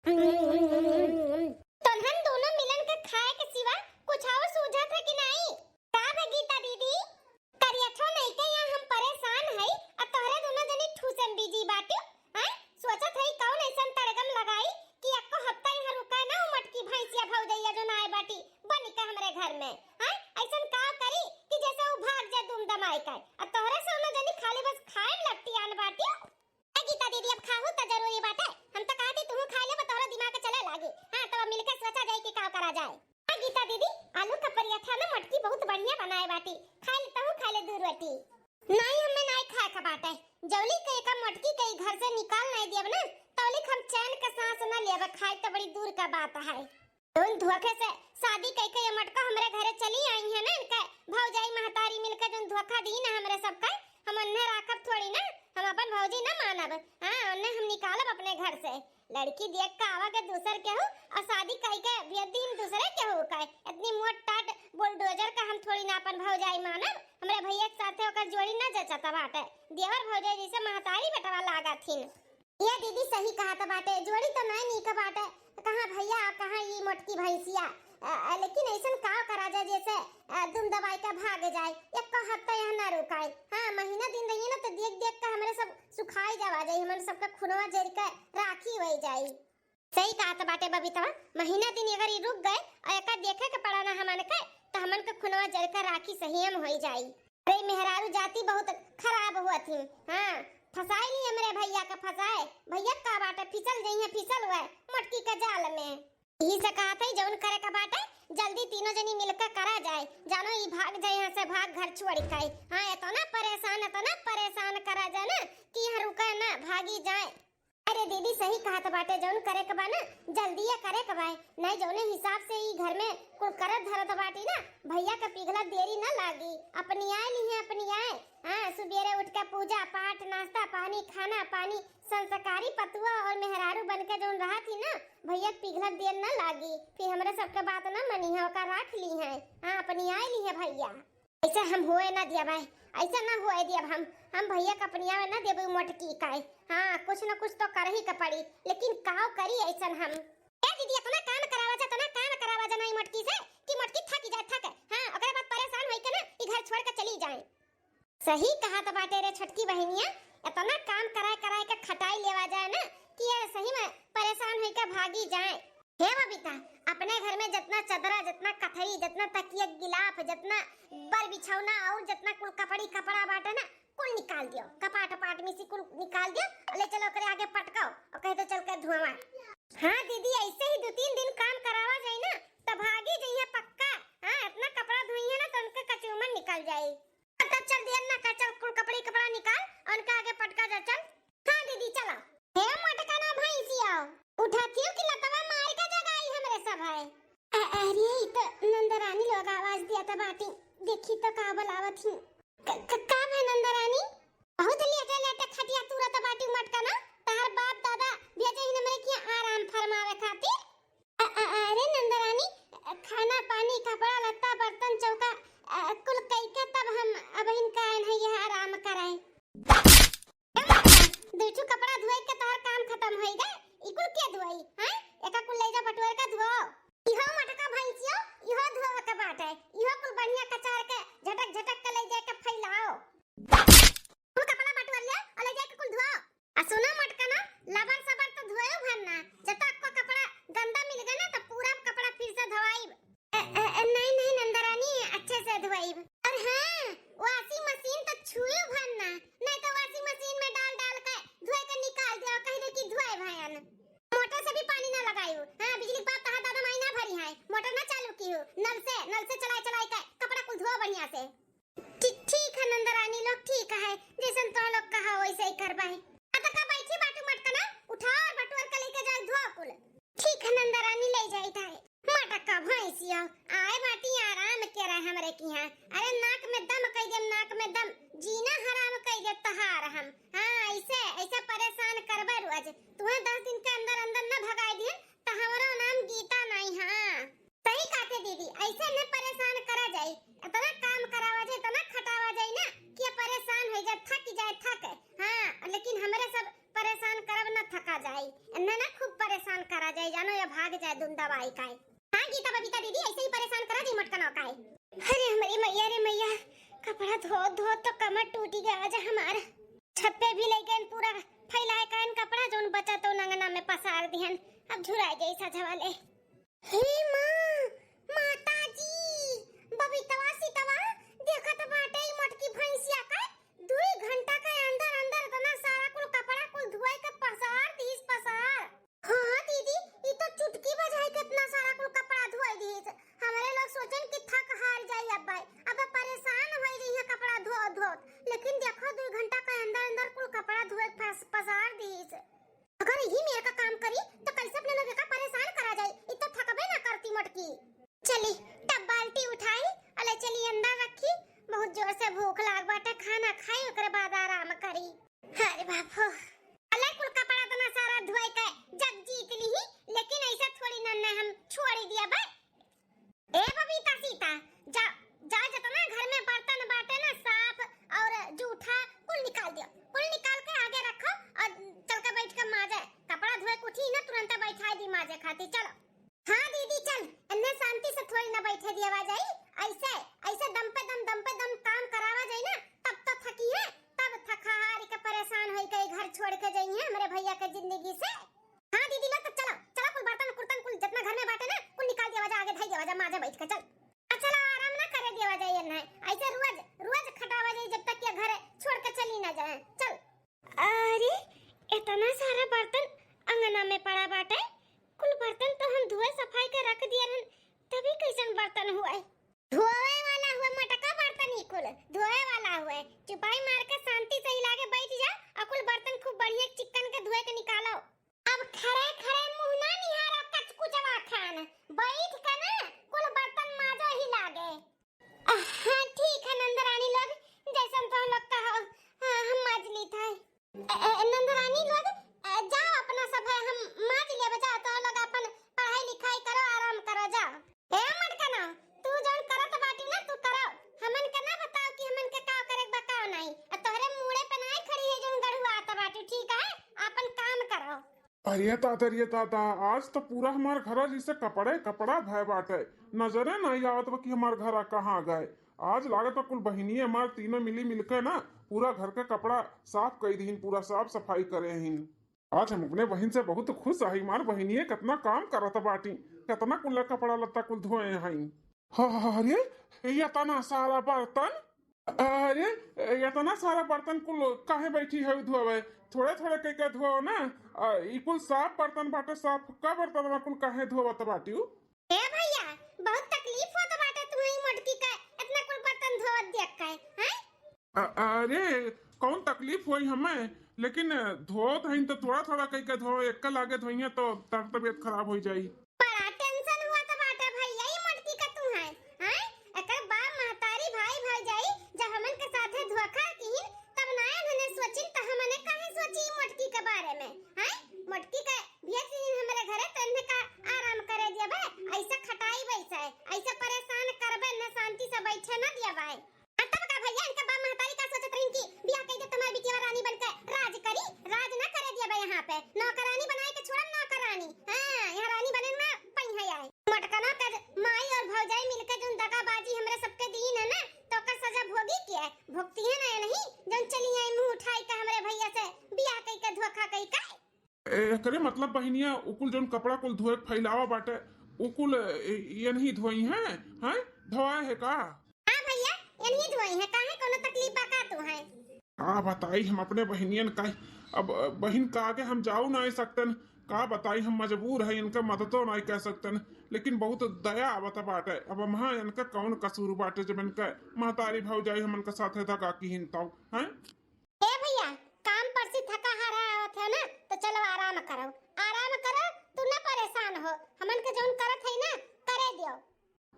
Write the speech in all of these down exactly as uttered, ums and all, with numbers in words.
तोन्हन दोनों मिलन के खाए के सिवा कुछ और सूझत है कि नाई? का भे गीता दीदी, करियठो नहीं के यहाँ हम परेशान हई, आ तोहरे दोनों जनी ठूसे में बिजी बाटियो। हैं? सोचत हई कौन ऐसन तड़गम लगाई कि एक्को हफ्ता यहाँ रुकाए ना, उ मोटकी भैंसिया भौजैया जो ना आए बाटी बनी के हमरे घर में। हैं? ऐसन का करी कि जैसे उ भाग जाए दुम दमाई के, आ तोहरे से दोनों जनी खाली बस खाए में लपटियान बाटियो। ए गीता दीदी, अब खाहू त जरूरी बाटे। हम त कहती तुहू खाए ले, तोहरो दिमाग चले लागी। हाँ, तब मिलके सोचा जाए कि का करा जाए। हाँ गीता दीदी, आलू का पराठा ना मोटकी बहुत बढ़िया बनाए बाटी, खाए ले तहू खाए ले दू रोटी। नहीं, हमें नहीं खाए का बाटे। जौली के एका मोटकी के ई घर से निकाल नहीं दियब ना, तौली हम चैन के सांस न लेब। खाए त बड़ी दूर का बात है। जौन धोखे से शादी कई के ये मटका हमरे घरे चली आई है ना, इनके भौजाई महतारी मिलके जौन धोखा दी ना हमरे सबके, हम उन्हें राखब थोड़ी ना, हम अपन भौजी ना मानब। हाँ, उन्हें हम निकालब अपने घर से। लड़की देख के आवा के दूसर केहू और शादी कई के भेज दीन दूसरे केहू का। इतनी मोट टाट बुलडोजर का हम थोड़ी ना अपन भौजाई मानब। हमरे भैया के साथे ओकर जोड़ी ना जचत बाटे। देवर भौजाई जैसे महतारी बेटवा लागत हिन। ये दीदी सही कहत बाटे, जोड़ी तो नहीं नीक बाटे, कहाँ भैया और कहाँ ई मोटकी भैंसिया। अ, अ, लेकिन ऐसन का करा जाए जैसे, अ, दुम दबाई के भाग जाए, एको हफ्ता यहाँ ना रुकाए। हाँ, महीना दिन रहिए ना तो देख देख के हमरे सब सुखाई जावा जाए, हमरे सबके खुनवा जर के राखी हो जाए। सही कहत बाटे बबीतवा, महीना दिन अगर ई रुक गए और एका देखे के पड़ा ना हमन के, तो हमन के खुनवा जर के राखी सहियम हो जाए। अरे मेहरारू जाति बहुत खराब हुआ थी। हाँ, फंसाई ली हमरे भैया का फंसाए। भैया का बाटे फिसल जइहे, फिसल हुए मोटकी के जाल में। यही से कहत है जौन करे का बाटे जल्दी तीनों जनी मिलकर करा जाए। जानो ई भाग जाए यहाँ से, भाग घर छोड़ के। हाँ, इतना परेशान, इतना परेशान करा जाए ना कि यहाँ रुके ना, भागी जाए। अरे दीदी सही कहत बाटे, जौन करे के बा ना जल्दिए करे के बा। नहीं जौने हिसाब से ई घर में कुल करत धरत बाटी ना, भैया के पिघला देरी ना लागी। अपनी आए ली है, अपनी आए। हाँ, सुबेरे उठ के पूजा पाठ, नाश्ता पानी, खाना पानी, संस्कारी पतुआ और मेहरारू बन के जौन रहा थी ना, भैया के पिघला देर ना लागी। फिर हमरे सबके बात ना मनी है, ओका राख ली है। हाँ, अपनी आए ली है भैया। ऐसे हम होए ना दिया भाई, ऐसे ना होए दिया हम। हम भैया के अपनिया में ना देबे मोटकी काए। हाँ, कुछ ना कुछ तो कर ही के पड़ी, लेकिन काव करी ऐसन हम। ए दीदी, इतना काम करावा जा, इतना काम करावा जा ना ई मोटकी से कि मोटकी थक जाए, थक। हाँ, ओकरे बाद परेशान होई के ना ई घर छोड़ के चली जाए। सही कहत बाटे रे छोटकी बहिनिया, इतना काम कराए कराए के खटाई लेवा जाए ना कि ये सही में परेशान होई के भागी जाए। हे बबीता, अपने घर में जितना चदरा, जितना कथरी, जितना तकिया गिलाफ, जितना बर बिछौना और जितना कुल कपड़ी कपड़ा बाटे ना, कुल निकाल दियो। कपाट पाट में से कुल निकाल दियो और ले चलो ओकरे आगे पटकाओ और कहे तो चल के धुआवा। हाँ दीदी, ऐसे ही दो तीन दिन काम करावा जाए ना तो भागी जइहे पक्का। हाँ, इतना कपड़ा धोई है ना तो उनके कचूमन निकल जाए। तब चल दिया ना का, चल कुल कपड़े कपड़ा निकाल और उनके आगे पटका जा, चल। हाँ दीदी, चला। हे मटकना भैंसिया, उठा थियो कि लतवा मार के जगाई हमरे सब है। अ-, अरे, ई तो नंदरानी लोग आवाज दिया त बाटी। देखी तो का बुलावत ही। क-, क-, का भे नंदरानी? बहुत लेटे लेटे खटिया तुरत बाटी मटकना। तहार बाप दादा भेजे ही हमरे किया आराम फरमावे खातिर। अ-, अ-, अरे नंदरानी, खाना पानी, कपड़ा लत्ता, बर्तन चौका, अ, कुल कई के तब हम अबहिन का आए हैं यहाँ आराम कराए। ए मटका, दुई ठो कपड़ा धोए के तोहर काम खत्म होई गए। ई कुल के धोई? हैं? एका कुल ले जा बटुअर के धो। इहो मटका भैंसियो, इहो धोए के बाटे। इहो कुल बढ़िया कचार के झटक झटक के ले जाके फैलाओ। कुल कपड़ा बटुअर ले और ले जाके कुल धो। आ सुनो मटका ना, लबर सबर तो धोए भर ना। जब तक को कपड़ा गंदा मिल गए ना तो पूरा कपड़ा फिर से धोआई। अ, अ, अ, नहीं, नहीं नंदरानी, अच्छे से धोइब। और हाँ, washing machine तो छुए भर ना, नहीं तो washing machine में डाल डाल के धोए के निकाल दियो, कह दे कि धोए भयन। मोटर से भी पानी ना लगाई हो। हाँ, बिजली के बाप तहार दादा माई ना भरी है, मोटर ना चालू की हो, नल से, नल से चलाए चलाए के कपड़ा कुल धो बढ़िया से। ठीक, ठीक है नंदरानी लोग, ठीक है, जैसन तो लोग कहा वैसे ही करबा है। आ तो का बैठी बाटू मटका ना, उठा और बटुअर के लेके जाए धो कुल। ठीक है नंदरानी, ले जाई तारे। मटका भैंसिया, आए बाटी आराम के रहे हमरे किहाँ। अरे नाक में दम कई देम, नाक में दम, जीना हराम कई दे तहार हम। हाँ, ऐसे, ऐसे परेशान करबे रोज। तुहे दस दिन के अंदर अंदर न भगाई दिए, तो हमरो नाम गीता नहीं। हाँ, सही कहते दीदी, ऐसे न परेशान करा जाई। इतना काम करावा जाए, इतना खटावा जाए ना कि ये परेशान हो जाए, थक जाए, थक। हाँ, लेकिन हमरे सब परेशान करब न थका जाए, इन्हें ना खूब परेशान करा जाए जानो या भाग जाए दुन दवाई काहे। हाँ गीता बबीता दीदी, ऐसे ही परेशान करा जी मटकना काहे। अरे हमरी मैया रे मैया, कपड़ा धो धो तो कमर टूटी गया आज हमार। छत पे भी ले गए पूरा फैलाए कान कपड़ा, जोन बचा तो अंगना में पसार दिहन। अब झुराए जाई सजवा ले। हे माँ, माता जी, बबीतवा सीतवा, देखत बाटे ई मोटकी भैंसिया का, दुई घंटा के अंदर अंदर इतना सारा कुल कपड़ा कुल धोए के पसार दीस पसार। हाँ दीदी, ई तो चुटकी बजाई के इतना सारा कुल कपड़ा धोए दीस। हमरे लोग सोचन कि थक हार जाई अब भाई, अब परेशान होई रही है कपड़ा धो धो, लेकिन देखो दुई घंटा के अंदर अंदर कुल कपड़ा धोए के पस-, पसार दीस। अगर यही मेर का काम करी तो कैसे अपने लोग का परेशान करा जाए, इतना थकबे ना करती मोटकी। चली, टब बाल्टी उठाई, अले चली अंदर रखी, बहुत जोर से भूख लाग बाटे, खाना खाई ओकरे बाद आराम करी। अरे बाप हो, अले कुल कपड़ा इतना सारा धोए के जब जीत ली, लेकिन ऐसा थोड़ी ना, ना हम छोड़ दिया बे। ए बबीता सीता, जा, जा जितना घर में बर्तन बाटे ना साफ और जूठा कुल निकाल दियो, कुल निकाल के आगे रखो और चल के बैठ के माजे। कपड़ा धोए के उठी ना तुरंत बैठाई दी माजे खाती। चलो। हाँ दीदी चल, इन्हें शांति से थोड़ी ना बैठे दिया जाई। ऐसे, ऐसे दम पे दम, दम पे दम काम करावा जाई ना, तब तो थकी है, तब थकाहारी के परेशान होई के घर छोड़ के जाई है हमरे भैया के जिंदगी से। हाँ दीदी लोग, तो चलो, चलो कुल बर्तन कुर्तन कुल जितना घर में बाटे ना, कुल निकाल दिया जा, आगे धई दिया जा, माजे बैठ के चल। आ चलो, आराम ना करे दिया जाए ना, ऐसे रोज, रोज खटावा जाए जब तक ये घर छोड़ के चली ना जाए। चल। अरे, इतना सारा बर्तन अंगना में पड़ा बाटे, कुल बर्तन तो हम धोए सफाई के रख दिया रहन, तभी कैसन बर्तन हुआ है? धोए वाला हुआ मटका बर्तन ही कुल, धोए वाला हुआ। चुपाई मार के शांति से हिला के बैठ जा और कुल बर्तन खूब बढ़िया चिक्कन के धोए के निकालो। अब खड़े खड़े मुँह ना निहारा कचकुचवा खान, बैठ के ना कुल बर्तन माजो ही लागे। हाँ ठीक है नंदरानी लोग, जैसन तुम लोग कहो, हाँ, हम माज ली था। ए, ए, नंदरानी लोग, ए, जाओ अपना सब है, हम माज लेब, जाओ, तो लोग अपन पढ़ाई लिखाई करो, आराम करो, जाओ। ए मटकना, तू जौन करत बाटी ना, तू करो, हमन के ना बताओ कि हमन के का करे बा, का नहीं। आ तोहरे मूड़े पे नाई खड़ी है जौन गड़ुआ आता बाटी, ठीक है? अपन काम करो। अरे दादा, अरे दादा, आज तो पूरा हमार घरा जैसे कपड़े कपड़ा भय बाटे। नजरे नहीं आवत बा कि हमार घरा कहाँ गए। आज लागत बा कुल बहिनिये हमार तीनों मिली मिलके ना पूरा घर के कपड़ा साफ कई दीन, पूरा साफ सफाई करे हिन। आज हम अपने बहिन से बहुत खुश हई। हमार बहिनिये कितना काम करत बाटी, कितना कुल कपड़ा लत्ता कुल धोए हई। हाँ, हाँ, अरे, ये इतना सारा बर्तन। अरे, इतना सारा बर्तन कुल काहे बैठी है धोवे? थोड़े थोड़े कई के धोओ ना। आ, ई कुल साफ बर्तन बाटे, साफ का बर्तन में कुल काहे धोवत बाटी? ए भैया, बहुत तकलीफ होत बाटे तुम्हें मोटकी का, इतना कुल बर्तन धोवत देख के, हैं? अ-, अरे, कौन तकलीफ होई हमें, लेकिन धोत हईन तो थोड़ा थोड़ा कई के धोवे, एक लागे धोइए तो तर तबीयत खराब हो जाई। बड़ा tension हुआ तो बाटे भैया, ई मोटकी का तू है, हैं? एकर बाप महतारी भाई भौजाई जब हमन के साथे धोखा किहिन, तब ना हमने सोचिन तो हमने काहे सोची ई मोटकी के बारे में, हैं? मोटकी के भेज दिहिन हमरे घरे तो इनका आराम करे दिया बे, ऐसे खटाई बैसे, ऐसे परेशान करबे न शांति से बैठे न दिया बे। आ तब का भैया, इनके बाप महतारी का सोचत रहिन कि बियाह कई दे तुम्हार बिटिया रानी बन के राज करी, राज ना करे दिया बे यहाँ पे। नौकरानी बनाए के छोड़म नौकरानी। हाँ, यहाँ रानी बने ना पई है आए। मोटकना के माई और भौजाई मिलके जोन दगाबाजी हमरे सबके दीन है ना, तो ओकर सजा भोगी के है, भुगती है ना नहीं, जोन चली आई मुंह उठाई के हमरे भैया से बियाह कई के धोखा कई के। ए, एकरे मतलब बहिनिया, उ कुल जौन कपड़ा कुल धोए के फैलावा बाटे, उ कुल, ए, ये नहीं धोई हैं, हैं? धोआ है का? हाँ भैया, ये नहीं धोई है, काहे कोनो तकलीफ बा का तू है? का बताई हम अपने बहिनियन का, अब, अ, बहिन का आगे हम जाऊ ना सकतन, का बताई हम मजबूर है, इनका मददो ना कर सकतन, लेकिन बहुत दया आवत बाटे। अब हम हाँ इनका कौन कसूर बाटे जब इनका महतारी भौजाई हमन के साथे दगा किहिन तौ, हैं? ए भैया, काम पर से थका हारा आवत है ना, तो चलो आराम करो, आराम करो, तू ना परेशान हो, हमन के जौन करत है ना, करे दियो।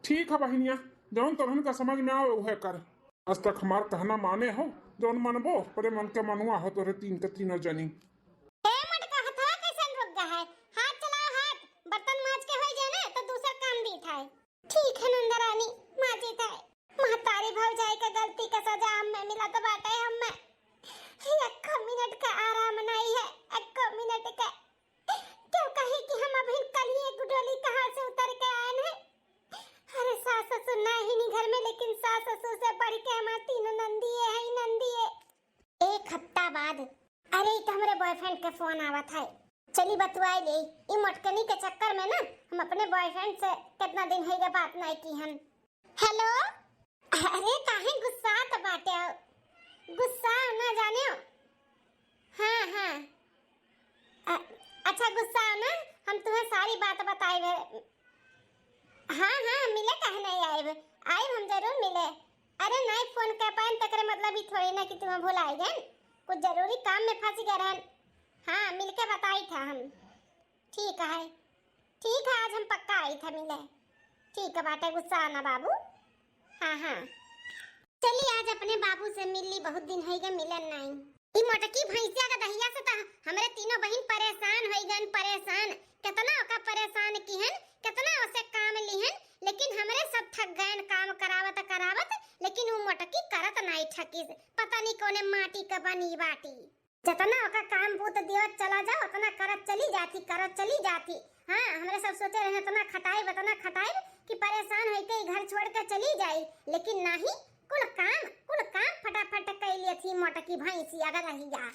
ठीक है बहिनिया, जौन तोहन का समझ में आवे उहे कर। आज तक हमार कहना माने हो, जौन मनबो, परे मन के मनुआ हो तोरे तीन के तीनों जनी। ए मोटका, हथवा कैसन रुक गया है? हाथ चलाओ हाथ, बर्तन माज के होई जाए ना, तो दूसर काम भी उठाए। ठीक है नंदरानी, माजित है। महतारी भौजाई के गलती के सजा हमें मिलत बाटे, हमें एको मिनट के आराम नहीं है, एको मिनट के। क्यों कहे कि हम अभी बाद। अरे, ई तो हमरे बॉयफ्रेंड के फोन आवत है, चली बतुआई ले। ई मोटकनी के चक्कर में ना हम अपने बॉयफ्रेंड से कितना दिन होइगा बात नहीं की हन। हेलो। अरे, काहे गुस्सात बाटे? गुस्सा ना जाने। हाँ, हाँ। अ-, अच्छा, गुस्सा ना, हम तुम्हें सारी बात बताए। हाँ, हाँ, मिले काहे नहीं आइब? आइब, हम जरूर मिले। अरे नहीं, फोन कर पाएन तकरे मतलब ई थोड़ी ना कि तुम्हें भुलाई गएन। कुछ जरूरी काम में फंस गए रहन। हाँ, मिलके बताई था हम। ठीक है, ठीक है, आज हम पक्का आई था मिले। ठीक है बाटे, गुस्सा ना बाबू। हाँ, हाँ। चली, आज अपने बाबू से मिल ली, बहुत दिन होइगा मिलन नाई। ई मोटकी भैंसिया का दहिया से तो हमरे तीनों बहिन परेशान होइ गन, परेशान। कितना ओका परेशान किहन, कितना ओसे काम लिहन, लेकिन हमरे सब थक गयन काम करावत करावत, लेकिन उ मोटकी करत नाई ठकिस। पता नहीं कौने माटी का बनी बाटी। जतना ओका काम बूत दियो चला जाओ, उतना करत चली जाती, करत चली जाती। हाँ, हमरे सब सोचे रहे उतना खटाइब, उतना खटाइब कि परेशान होइके ई घर छोड़ के चली जाई, लेकिन नहीं, कुल काम, कुल काम फटाफट कइ लेत ही मोटकी भैंसिया का दहिया।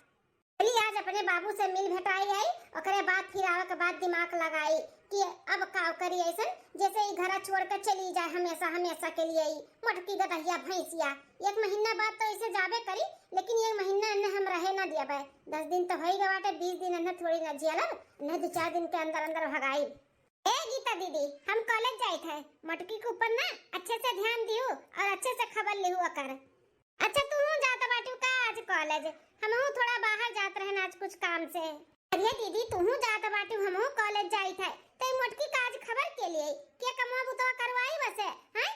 चली आज अपने बाबू से मिल भेटाई आई, ओकरे बाद फिर आवे के बाद दिमाग लगाई कि अब का करी ऐसन, जैसे ई घरा छोड़ के चली जाए हमेशा, हमेशा के लिए ई मोटकी गदहिया भैंसिया। एक महीना बाद तो ऐसे जाबे करी, लेकिन एक महीना एन्ने हम रहे ना दियाबे। दस दिन तो होई गए बाटे, बीस दिन एन्ने थोड़ी ना जियलब, एन्ने दो चार दिन के अंदर अंदर भगाई। ए गीता दीदी, हम कॉलेज जाइत है, मोटकी के ऊपर ना अच्छे से ध्यान दिहू और अच्छे से खबर लिहू ओकर। अच्छा, तूहू जात बाटू का आज कॉलेज? हमहू थोड़ा बाहर जात रहन आज कुछ काम से। अरे दीदी, तूहू जात बाटू, हमहू कॉलेज जाइत है। ते मोटकी का आज खबर के लिए के कमवा बुतवा करवाई वसे, हैं?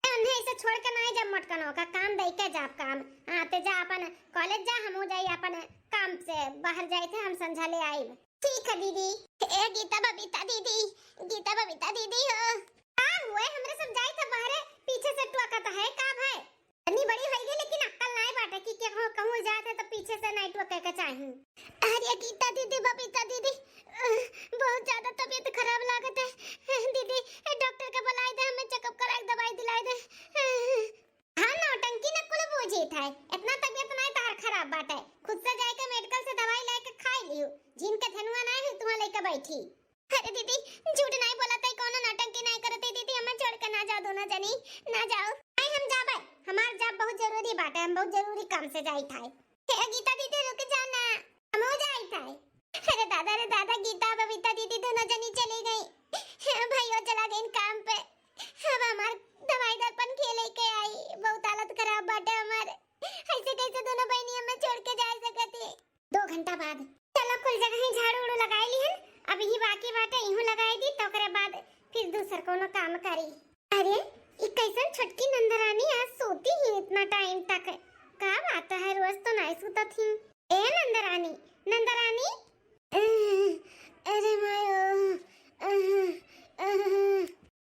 उन्हें ऐसे छोड़ के नहीं जब मोटकनो का काम दे के जाब काम। हाँ, ते जा अपन कॉलेज जा, हमहू जाई अपन काम से बाहर जाइत है, हम संझा ले आइब। ठीक है दीदी। ए गीता बबीता दीदी, गीता बबीता दीदी हो। का हुए, हमरे सब जाइत है बाहरे, पीछे से टोकत है, का भाई? इतनी बड़ी होई गई लेकिन अक्कल नाई बाटे कि केहू कहूँ जात है तो पीछे से नाई टोके के चाही। अरे गीता दीदी, बबीता दीदी, अ, बहुत ज्यादा तबीयत खराब लागत है। दीदी, ए, डॉक्टर के बुलाई दे, हमें चेकअप कराए, दवाई दिलाई दे। हाँ, नौटंकी न कुल बूझी था, इतना तबीयत नाई तार खराब बाटे, खुद से जाके मेडिकल से दवाई लेके खाई लियो, जिनके धनुआ नाई हुई तुहाँ लेके बैठी। अरे दीदी, झूठ नाई बोलत है, कौनो नौटंकी नाई करत है दीदी, हमें छोड़ के ना जाओ दोनों जनी, ना जाओ। नहीं, हम जाबे, हमार जाब बहुत जरूरी बाटे, हम बहुत जरूरी काम से जाई था। हे गीता दीदी, रुक जा ना, हमहू जाई था। अरे दादा रे दादा, गीता बबीता दीदी दोनों जनी चली गई, भैया चला गई काम पे। अब हमार दवाई दर्पण के लेके आई, बहुत हालत खराब बाटे हमार। ऐसे कैसे दोनों बहनी हमें छोड़ के जा सकती? दो घंटा बाद। चलो, कुल जगह ही झाड़ू उड़ू लगाई ली हन, अब यही बाकी बाटे, इहू लगाई दी, तो ओकरे बाद फिर दूसर कोनो काम करी। अरे, ई कैसन छोटकी नंदरानी आज सोती ही इतना टाइम तक? का बात है, रोज तो नाई सुतत ही। ए नंदरानी, नंदरानी। अरे मायो,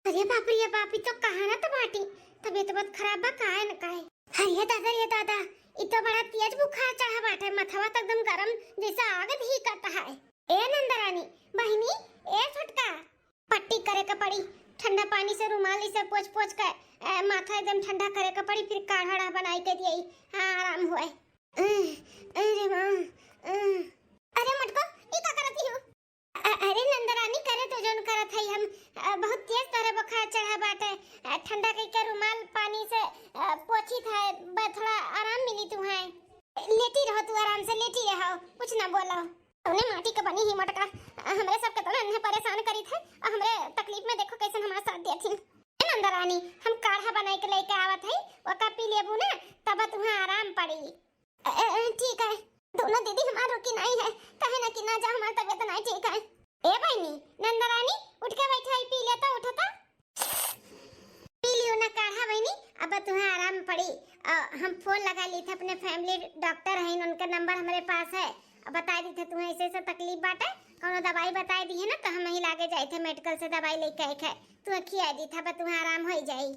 अरे बाप रे बाप, ई तो कहाँ ना तो बाटी, तबीयत बहुत खराब बा, काहे न काहे। अरे दादा रे दादा, ई तो बड़ा तेज बुखार चढ़ा बाटे, मथवा तो एकदम गरम जैसे आग धीकत है। ए नंदरानी, बहिनी, ए छोटका, पट्टी करे के पड़ी, ठंडा पानी से रुमाल इसे पोंछ पोंछ के, ए, माथा एकदम ठंडा करे के पड़ी, फिर काढ़ा वाढ़ा बनाई के दिए, हाँ, आराम होए। अरे माँ, अरे मटको, ई का करत ही हो? अ-, अरे नंदरानी, करे तो जौन करत हई हम, अ, बहुत तेज तोहरे बुखार चढ़ा बाटे। अ, ठंडा कई के रुमाल पानी से, अ, पोछी था, ब-, थोड़ा आराम मिली तुहां। लेटी रहो तू, आराम से लेटी रहो, कुछ ना बोलो। तूने माटी के बनी ही मोटका, अ, हमरे सब के तो नन्हे परेशान करी थे, अ, हमरे तकलीफ में देखो कैसन हमारा साथ दिया थी। ए नंदरानी, हम काढ़ा बनाई के लेके आवत हई, ओका पी लेबू ना, तब तुहां आराम पड़ी। ए, ए, ठीक है, दोनों दीदी हमार रुकी नहीं है, कहे ना कि ना जा, हमार तबीयत नहीं ठीक है। ए बहनी, नंदरानी, उठ के बैठा है, पी ले तो, उठो तो। पी लियो ना काढ़ा बहनी, अब तुम्हें आराम पड़ी। अ, हम फोन लगा ली थे अपने फैमिली डॉक्टर हैं, उनका नंबर हमारे पास है। अब बता दी थे तुम्हें ऐसे ऐसे तकलीफ बाटे, कौनो दवाई बताई दी है ना, तो हम ही लागे जाए थे मेडिकल से दवाई लेके आए थे, तुम्हें खिया दी था, अब तुम्हें आराम हो जाई।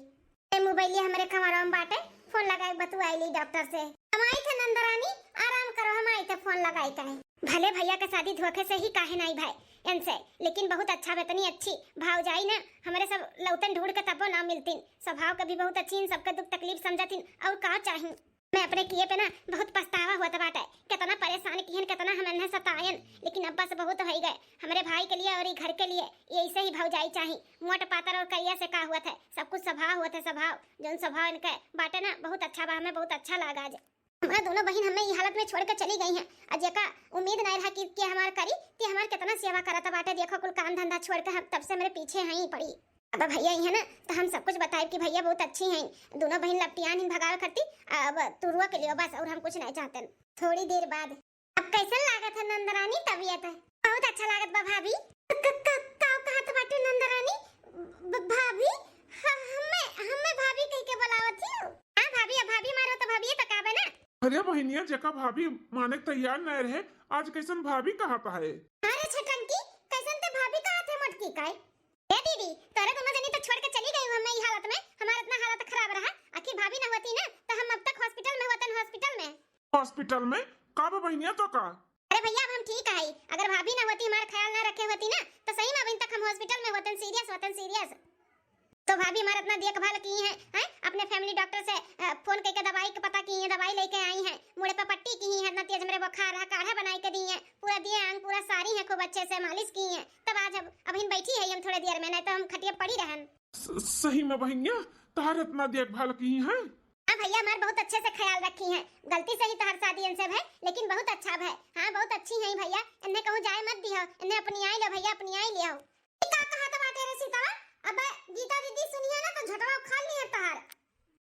ए मोबाइलिया हमरे कमरा में बाटे, फोन लगाई बतुआई ली डॉक्टर से। हम आई थे नंदरानी, आराम करो, हम आई थे फोन लगाई काहे। भले भैया के शादी धोखे से ही काहे नाई भाई इनसे, लेकिन बहुत अच्छा, इतनी अच्छी भाव जाई ना, हमरे सब लौतन ढूंढ के तबो ना मिलतीन। स्वभाव के भी बहुत अच्छी, इन सबके दुख तकलीफ समझतीन, और का चाही। मैं अपने किए पे ना बहुत पछतावा होत बाटे। कितना परेशान किहन, कितना हम इन्हें सतायन, लेकिन अब बस बहुत होइ गए। हमरे भाई के लिए और ई घर के लिए ये ऐसे ही भौजाई चाही, मोट पातर और करिया से का होत है, सब कुछ स्वभाव होत है, स्वभाव, जौन स्वभाव इनके बाटे ना, बहुत अच्छा बा, हमें बहुत अच्छा लागा आज। हमरा दोनों बहिन हमें ई हालत में छोड़ के चली गई हैं। आ जेका उम्मीद नहीं रहा कि के हमार करी, ते हमार कितना सेवा करत बाटे। देखो, कुल काम धंधा छोड़ के हम तब से हमरे पीछे हैं ही पड़ी। अब भैया ही है ना, तो हम सब कुछ बताए कि भैया बहुत अच्छी हैं, दोनों बहिन लपटियान ही भगावे करती। अब तू रुआ के लियो बस, और हम कुछ नहीं चाहते। थोड़ी देर बाद, अब कैसन लागत है नंदरानी तबीयत? बहुत अच्छा लागत बा भाभी। क-, क-, का कहत बाटे नंदरानी? ब-, भाभी? ह-, हमें, हमें भाभी कह के बुलावत ही? हाँ भाभी, अब भाभी मारो तो भाभी तो काबे ना। अरे बहिनिया, जेका भाभी माने के तैयार नहीं रहे, आज कैसन भाभी कहा पाए? अरे छटंकी, कैसन ते भाभी कहा थे मोटकी काय? ए दीदी, तोरे दोनों जनी तो छोड़ के चली गई हमें ई हालत में, हमार इतना हालत खराब रहा। आखिर भाभी ना होती ना, तो हम अब तक हॉस्पिटल में होतन, हॉस्पिटल में। हॉस्पिटल में? का बा बहिनिया तो का? अरे भैया, अब हम ठीक है। अगर भाभी ना होती, हमार ख्याल ना रखे होती ना, तो सही में अभी तक हम हॉस्पिटल में होतन, सीरियस होतन, सीरियस। तो भाभी हमार इतना देखभाल की हैं, हैं? अपने फैमिली डॉक्टर से, अ, फोन करके दवाई के पता की हैं, दवाई लेके आई हैं, मुड़े पे पट्टी की हैं, इतना तेज मेरे बुखार रहा, काढ़ा बनाई के दी हैं, पूरा दिए अंग पूरा सारी हैं, खूब अच्छे से मालिश की हैं। तब आज अब, अभी बैठी है हम थोड़े देर में, नहीं तो हम खटिया पड़ी रहन। स-, सही में बहिनिया, तहार इतना देखभाल की हैं? हाँ भैया, हमार बहुत अच्छे से ख्याल रखी हैं। गलती से ही तहार शादी इनसे भय, लेकिन बहुत अच्छा भय। हाँ, बहुत अच्छी हैं भैया। इन्हें कहूँ जाए मत दियो, इन्हें अपनी आई लो भैया, अपनी आई लियो। ई का कहत बाटे रे सीतावा? अब गीता दीदी सुनिया ना तो झोटवा उखाड़ लिहे तहार।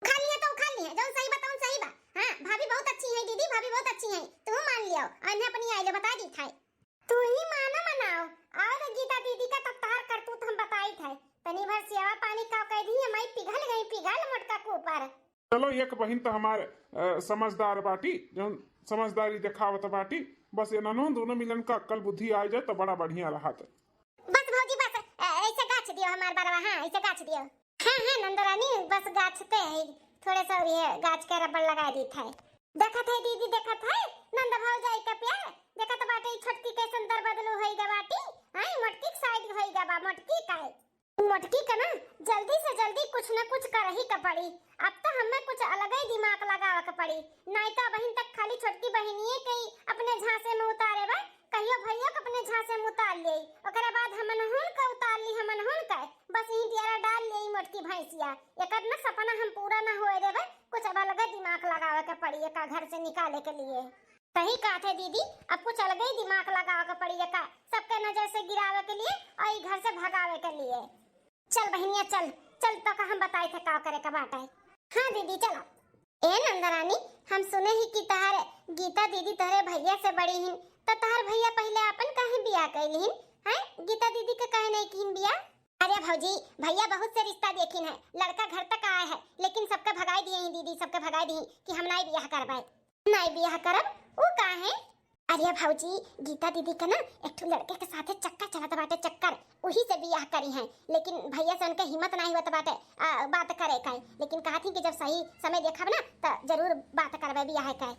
उखाड़ लिहे तो उखाड़ लिहे, जौन सही बा तौन सही बा। हाँ, भाभी बहुत अच्छी है दीदी, भाभी बहुत अच्छी है, तू मान लियो। और इन्हें अपनी आई ले बता दी था। तू ही माना मनाओ, और गीता दीदी का तब तहार करतूत हम बताई थे। तनी भर सेवा पानी का कह दी, हमारी पिघल गई, पिघल मोटका के ऊपर। चलो, एक बहिन तो हमार, अ, समझदार बाटी, जौन समझदारी देखावत बाटी, बस इन्हनों दोनों मिलन का अक्ल बुद्धि आ जाए तो बड़ा बढ़िया रहत। बस भौजी बस, अ, ऐसे गाछ दियो हमार बरवा, हाँ, ऐसे गाछ दियो। हाँ, हाँ, नंदरानी, बस गाछते है, थोड़े सा और ये गाछ के रबड़ लगा दी था। देखत है दीदी, देखत है, नंद भौजाई का प्यार, देखत बाटे ई छोटकी कैसन दरबदलू होई गा बाटी, हाँ, मोटकी के साइड होई गा बा, मोटकी का। मोटकी का ना, जल्दी से जल्दी कुछ न कुछ करही का पड़ी। अब तो हमें कुछ अलगे ही दिमाग लगावे के पड़ी, नहीं तो अबहिन तक खाली छोटकी बहिनिये के ही अपने झांसे में उतारे बा, कहियो भैया के अपने झांसे में उतार ले, ओकरे बाद हमनहुन का उतार ली, हमनहुन का बस यही दियारा डाल ले मोटकी भैंसिया। एकर न सपना हम पूरा न होए देबे, कुछ अब अलगे दिमाग लगावे के पड़ी एका घर से निकाले के लिए। सही कहत है दीदी, अब कुछ अलगे ही दिमाग लगावे के पड़ी एका, सबके नजर से गिरावे के लिए और ई घर से भगावे के लिए। चल बहिनिया चल, चल तो का हम बताए थे का करे के बाटे। हाँ दीदी चलो। ए नंदरानी, हम सुने ही कि तहार गीता दीदी तहरे भैया से बड़ी हिन, तो तहार भैया पहले आपन काहे बियाह कैल हिन? हैं, गीता दीदी के काहे नहीं किन बियाह? अरे भौजी, भैया बहुत से रिश्ता देखिन है, लड़का घर तक आए है, लेकिन सबके भगाई दिए ही दीदी, सबके भगाई दिए कि हम नाई बियाह करबे। नाई बियाह करब? ऊ काहे? अरे भौजी, गीता दीदी के ना एक ठो लड़के के साथे चक्कर चलत बाटे, चक्कर, उही से बियाह करी हैं, लेकिन भैया से उनके हिम्मत नाई होत बाटे, आ, बात करे का। लेकिन कहत ही कि जब सही समय देखब ना, त जरूर बात करबे बियाह के।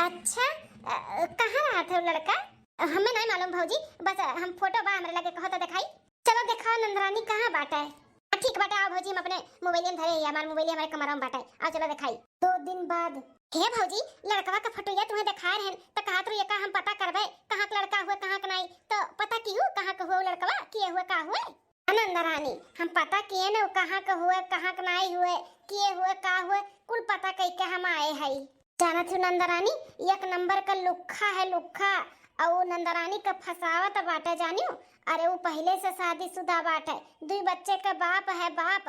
अच्छा, अ, कहाँ रहत है वो लड़का? हमें नहीं मालूम भौजी, बस हम फोटो बा हमरे लगे, कहो तो दिखाई। चलो देखाओ नंदरानी कहाँ बाटे। हाँ, ठीक बाटे, आओ भौजी, हम अपने मोबाइल में धरे ही, हमार मोबाइल हमारे कमरा में बाटे, आओ चलो देखाई। दो दिन बाद। हे भौजी, लड़कवा के फोटोया तुम्हें देखा रहन, त कहत रहो एका हम पता करबे, कहाँ के लड़का हुए, कहाँ के नाई, तो पता की हूँ कहाँ के हुए वो लड़कवा, किए हुए का हुए? नंदरानी, हम पता किए न, कहाँ के हुए, कहाँ के नाई हुए, किए हुए, का हुए, कुल पता कई के हम आए हई। जानत हूँ नंदरानी, एक नंबर का लुक्खा है, लुक्खा। और वो नंदरानी का फंसावत बाटे, जानियो। अरे वो पहले से शादीशुदा बाटे, दुई बच्चे का बाप है, बाप।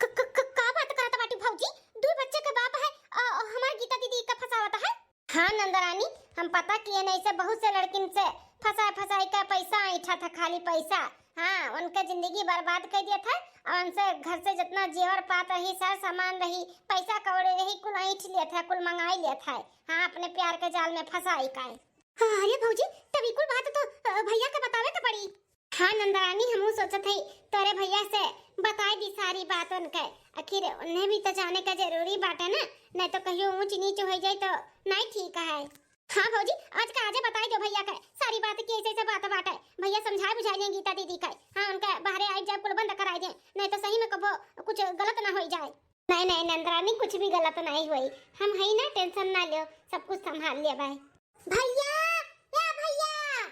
क-, क-, क-, का बात करत बाटी भौजी? दुई बच्चे का बाप है, अ, हमार गीता दीदी का फंसावत है? हाँ नंदरानी, हम पता किए नहीं से बहुत से लड़किन से फंसा फंसाई का पैसा ऐंठा था, खाली पैसा। हाँ, उनके जिंदगी बर्बाद कर दिया था। और उनसे घर से जितना जेवर पात रही, सर सामान रही, पैसा कौड़ी रही, कुल ऐंठ लिया था, कुल मंगाई लिया था। हाँ, अपने प्यार के जाल में फंसाई का है। हाँ, अरे भौजी, तब ई कुल बात तो, अ, भैया के बतावे के पड़ी। हाँ नंदरानी, हमहू सोचत हई तोरे भैया से बताई दी सारी बात उनके। आखिर उन्हें भी तो जाने का जरूरी बाटे ना, नहीं तो कहियो ऊंच नीच हो जाए तो नहीं ठीक है। हाँ भौजी, आज का आजे बताई दो भैया के सारी बात की, ऐसे ऐसे बात बाटे। भैया समझाए बुझाए लें गीता दीदी के। हाँ, उनके बाहरे आई जब कुल बंद कराई दे, नहीं तो सही में कबो कुछ गलत ना हो जाए। नहीं नहीं नंदरानी, नहीं, कुछ भी गलत नहीं होई, हम हई ना, tension ना लियो, सब कुछ संभाल लेबै। भैया, ए भैया,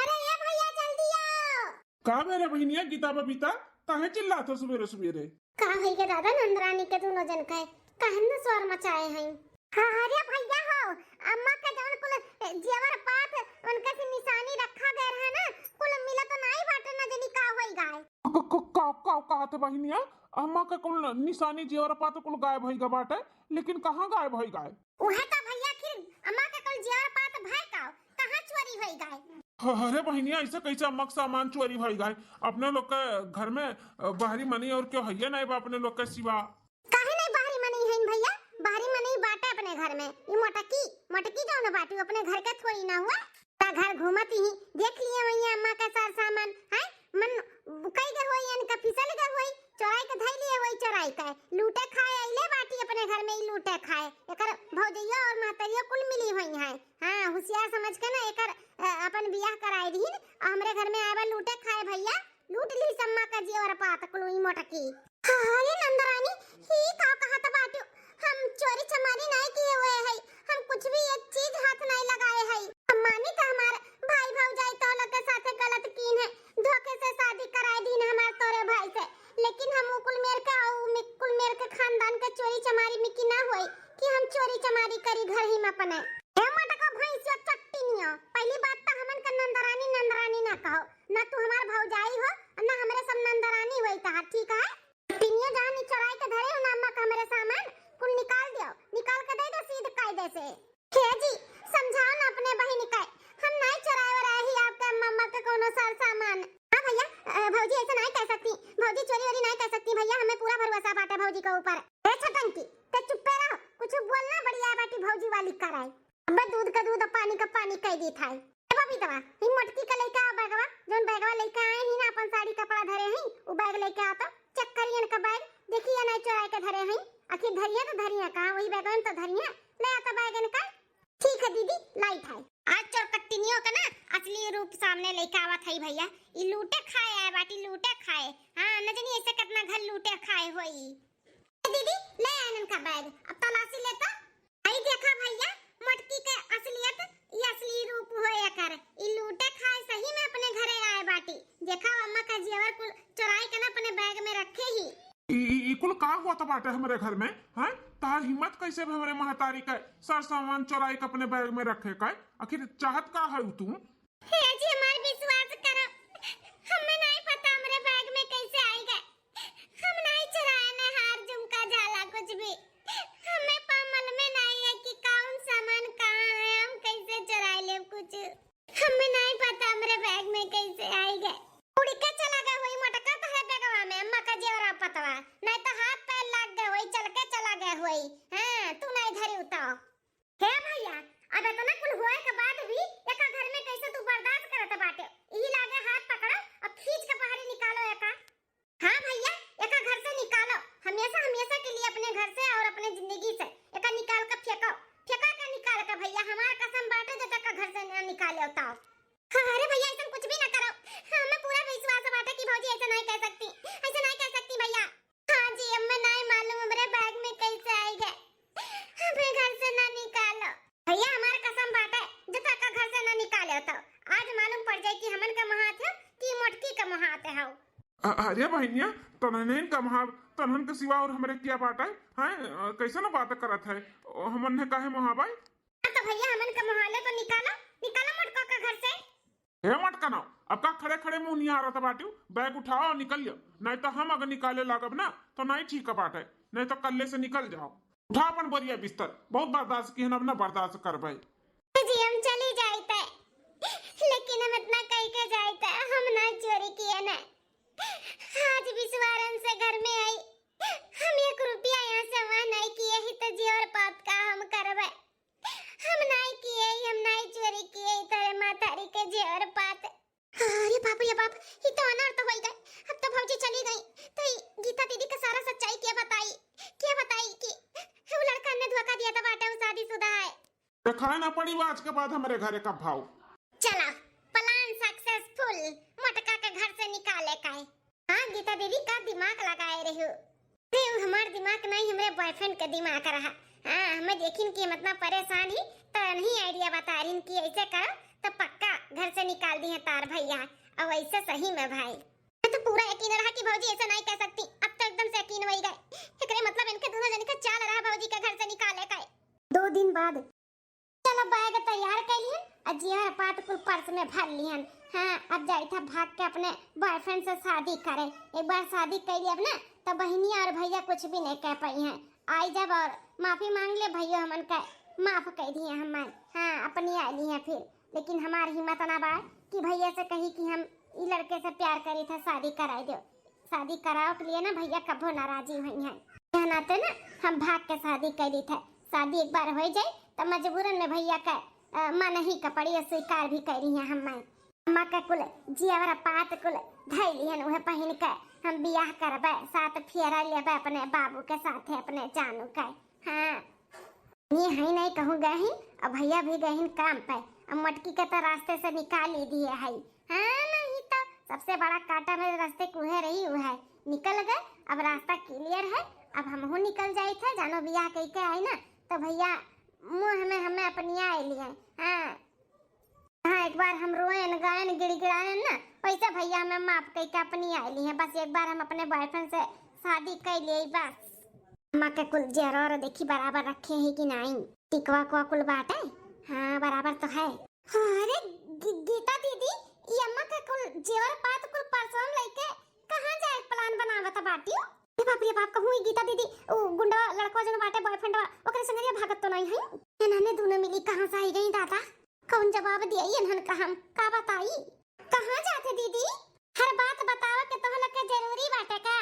अरे ए भैया, जल्दी आओ। का भे रे बहिनिया, गीता बबीता, काहे चिल्लात हो सुबेरे सुबेरे? का होई गे दादा, नंदरानी के दुनो जन के काहे न शोर मचाए हैं? हाँ, अरे भैया हो, अम्मा के जौन कुल, ए, जेवर पात उनका से निशानी रखा गए रहे ना, कुल मिला तो नाई बाटे, न जनी का होई गाय। क-, क-, का, का, का कहत बहिनिया? अम्मा के कुल निशानी जेवर पात कुल गायब होई गा बाटे, लेकिन कहाँ गायब होई गाय? उहे तो भैया, फिर अम्मा के कुल जेवर पात भय का, कहाँ चोरी होई गाय? ह-, अरे बहिनिया, ऐसे कैसे अम्मा के सामान चोरी होई गाय? अपने लोग के घर में, अ, बाहरी मनई और क्यों हइये नहीं बा अपने लोग के सिवा? काहे नहीं बाहरी मनई हईन भैया? बाहरी मनई बाटे अपने घर में। ई मोटकी, मोटकी जौन बाटी, अपने घर के थोड़ी ना हुआ। ता घर घूमत ही देख लिए वही अम्मा के सार सामान, हैं? मन कई गए होई, इनका फिसल गए होई, चोराई के धई लिए होई, चोराई के लूटे खाए अइले बाटी अपने घर में, ई लूटे खाए। एकर भौजैया और महतरिया कुल मिली होई हैं। हाँ, होशियार समझ के ना एकर, अ, अपन बियाह कराए दीन, और हमरे घर में आए बा लूटे खाए भैया, लूट ली सम्मा का जेवर पात कुल ई मोटकी। हाँ, ये नंदरानी, ही का कहत बाटू? हम चोरी चमारी नाय किए हुए हई, हम कुछ भी एक चीज हाथ नाय लगाए हई। हम मानी त हमार भाई भौजाई तो लोग के साथे गलत कीन है, धोखे से शादी कराए दीन हमार तोरे भाई से, लेकिन हम उ कुल मेर के, उ मि-, कुल मेर के खानदान के चोरी चमारी में की ना होई कि हम चोरी चमारी करी घर ही में अपने। ए मोटका भैंसिया चट्टिनिया, पहली बात त हमन के नंदरानी नंदरानी ना कहो, ना तू हमार भौजाई हो, ना हमरे सब नंदरानी होई तहार, ठीक है? पिनिया जहाँ निचोराई के धरे हो ना अम्मा का हमरे सामान, कुल निकाल दियो, निकाल के दे दो सीध कायदे से। हे जी, समझाओ ना अपने बहिन के, हम नाई चोराए रहे ही आपके अम्मा, अम्मा के कोनो सार सामान। हाँ भैया, अ, भौजी ऐसे नाई कह सकती, भौजी चोरी वोरी नाई कह सकती भैया, हमें पूरा भरोसा बाटे भौजी के ऊपर। ए छटंकी, ते चुप्पे रहो, कुछ बोलना बढ़िया बाटी भौजी वाली कराए। अबे दूध का दूध, पानी का पानी कह दी था। ए बबीतवा, ही मोटकी का लइका बैगवा, जौन बैगवा लइका आए ही ना अपन साड़ी कपड़ा धरे ही, उ बैग लइके आता, check करियन का बैग, देखिए ना चोराए के धरे ही, आखिर धरिया तो धरिया का, वही बैगवा में तो धरिया, ले आता बैग इनका। ठीक है दीदी, लाइट है। आज चोर कट्टिनियों का ना असली रूप सामने लइके आवत है भैया, ई लूटे खाए आए बाटी, लूटे खाए। हाँ, न जानी ऐसे कितना घर लूटे खाए होई। दीदी, ले आनन का बैग, अब तलाशी ले तो। आई देखा भैया, मोटकी के असलियत, ई असली रूप हो एकर। ई लूटे खाए सही में अपने घरे आए बाटी। देखा अम्मा का जेवर कुल चोराई के ना अपने बैग में रखे ही। ई, ई, ई कुल का हुआ तो बाटे हमरे घर में, हैं? तहार हिम्मत कैसे भी हमरे महतारी के सर सामान चोराई के अपने बैग में रखे का? आखिर चाहत का है तू? हे जी, हमार विश्वास करो, हमें नहीं पता हमरे बैग में कैसे आई गए। हम नहीं चुराए न हार झुमका झाला कुछ भी। हमें पा-, मालूम में नहीं है कि कौन सामान कहाँ है, हम कैसे चुराए ले कुछ। हमें नहीं पता हमरे बैग में कैसे आई गए। उड़ के चला गए होई मोटका तोहरे बैगवा में, अम्मा का जेवरा पतवा, नहीं तो हाथ पैर लाग गए होई, चल के चला गए होई। हाँ, तू नहीं धरी उताओ। हे भैया, अब इतना कुल होए के बाद भी एका घर में कैसे तू बर्दाश्त करत बाटे? यही लागे हाथ पकड़ो और खींच के बाहर निकालो एका। हाँ भैया, एका घर से निकालो, हमेशा हमेशा के लिए अपने घर से और अपने जिंदगी से एका निकाल के फेंको, फेंका के निकाल के भैया, हमार कसम बाटे जो तक घर से ना निकाले उताओ। हाँ, अरे भैया, ऐसा कुछ भी ना करो, हमें पूरा विश्वास बाटे कि भौजी ऐसे नहीं कह सकती, ऐसे नहीं कह सकती भैया। हाँ जी, हमें नहीं मालूम हमरे बैग में कैसे आई गए। हमें घर से ना निकालो। भैया, हमार कसम बाटे, जब तक का घर से ना निकाले तो आज मालूम पड़ जाए कि हमन का महात है कि मोटकी का महात है। अ-, अरे बहिनिया, तनहन का महा-, तनहन के सिवा और हमरे क्या बाटे? हैं? अ, कैसे ना बात करत है? अ, हमन ने काहे महाबाई? हाँ तो भैया, हमन का मोहाले तो निकालो, निकालो मोटका का घर से। हे मटकनो, अब का खड़े खड़े मुंह निहारत बाटू? बैग उठाओ, निकल जाओ, नहीं तो हम अगर निकाले लागब ना तो नहीं ठीक बाटे, नहीं तो कल्ले से निकल जाओ। उठा अपन बोरिया बिस्तर, बहुत बर्दाश्त किहन, अब ना बर्दाश्त करबे। जी, हम चली जाइत है, लेकिन हम इतना कह के जाइत है, हम ना चोरी किए ना। आज विश्वारन से घर में आई, हम एक रुपया यहाँ जमा नहीं किए ही तो जेवर पात का हम करबे। हम नाई किए, हम नाई चोरी किए, तोरे मातारी के जेवर पात। अरे बाप रे बाप, ई तो अनर्थ होई गए। अब तो भौजी चली गई, तो ई गीता दीदी के सारा सच्चाई क्या बताई, क्या बताई कि वो लड़का ने धोखा दिया था, बाटे वो शादीशुदा है। देखाए ना पड़ी वो आज के बाद हमरे घरे कब भाव। चला, plan successful, मटका के घर से निकाले का है। हाँ गीता दीदी, का दिमाग लगाए रही हो। अरे, उ हमार दिमाग नहीं, हमरे boyfriend के दिमाग रहा। हाँ, हमें देखिन कि हम इतना परेशान ही, तो नहीं idea बता रही कि ऐसे करो, तो पक्का घर से निकाल दिहे तार भैया। और वैसे सही में भाई, मैं तो पूरा यकीन रहा कि भौजी ऐसे नहीं कह सकती, अब तो एकदम से यकीन वही गए। एकरे मतलब इनके दोनों जन के चाल रहा भौजी के घर से निकाले का। दो दिन बाद चलो, bag तैयार कर लिहन और जेवर पात कुल purse में भर लिहन। हाँ, अब जाइत है भाग के अपने boyfriend से शादी करे। एक बार शादी कर लिया ना, तो बहिनिया और भैया कुछ भी नहीं कह पाई हैं। आई जब और माफी मांग ले, भैया हमन का माफ कर दिए हमन। हाँ, अपनी आ ली हैं फिर, लेकिन हमार हिम्मत ना बा कि भैया से कही कि हम ई लड़के से प्यार करी था, शादी कराई दो। शादी करावे के लिए ना भैया कभो नाराजी हुई हैं। यह नाते ना हम भाग के शादी कर ली था। शादी एक बार हो जाए तो मजबूरन में भैया का, अ, मन ही का पड़ी, स्वीकार भी करी हैं हम। अम्मा का कुल जेवर पात कुल धई लिहन, उहे पहिन के हम बियाह करबे, सात फेरा लेबे अपने बाबू के साथे, अपने जानू के। हाँ, ये है नहीं कहूँ गए ही, अब भैया भी गए ही काम पे, अब मटकी के तो रास्ते से निकाल ही दिए है। हाँ, नहीं तो सबसे बड़ा कांटा मेरे रास्ते के उहे रही, उहे निकल गए। अब रास्ता clear है, अब हमहू निकल जाइत है। जानो बियाह कह के आई ना, तो भैया मुँह में हमें अपनिया आइली है। हाँ, हाँ, एक बार हम रोएन, गाएन, गिड़गिड़ाएन ना, वैसे भैया हमें माफ कह के अपनिया आइली है। बस एक बार हम अपने boyfriend से शादी कर लिए बस। अम्मा के कुल जेवर देखी बराबर रखे है कि नहीं, टिकवा को कुल बाटे। हाँ, बराबर तो है। हाँ, अरे गी-, गीता दीदी, ये अम्मा के कुल जेवर पात कुल purse में लेके कहाँ जाए plan बनावत बाटियो? ए बाप रे बाप, कहूँ ई गीता दीदी, उ गुंडवा लड़कवा जौन बाटे boyfriend वा, ओकरे संगरिया भागत तो नहीं है? इन्हने दोनों मिली कहाँ से आई गई दादा? कौन जवाब दिया इन्हन का, हम का बताई? कहाँ जाते दीदी? हर बात बतावे के तोहन के जरूरी बाटे का?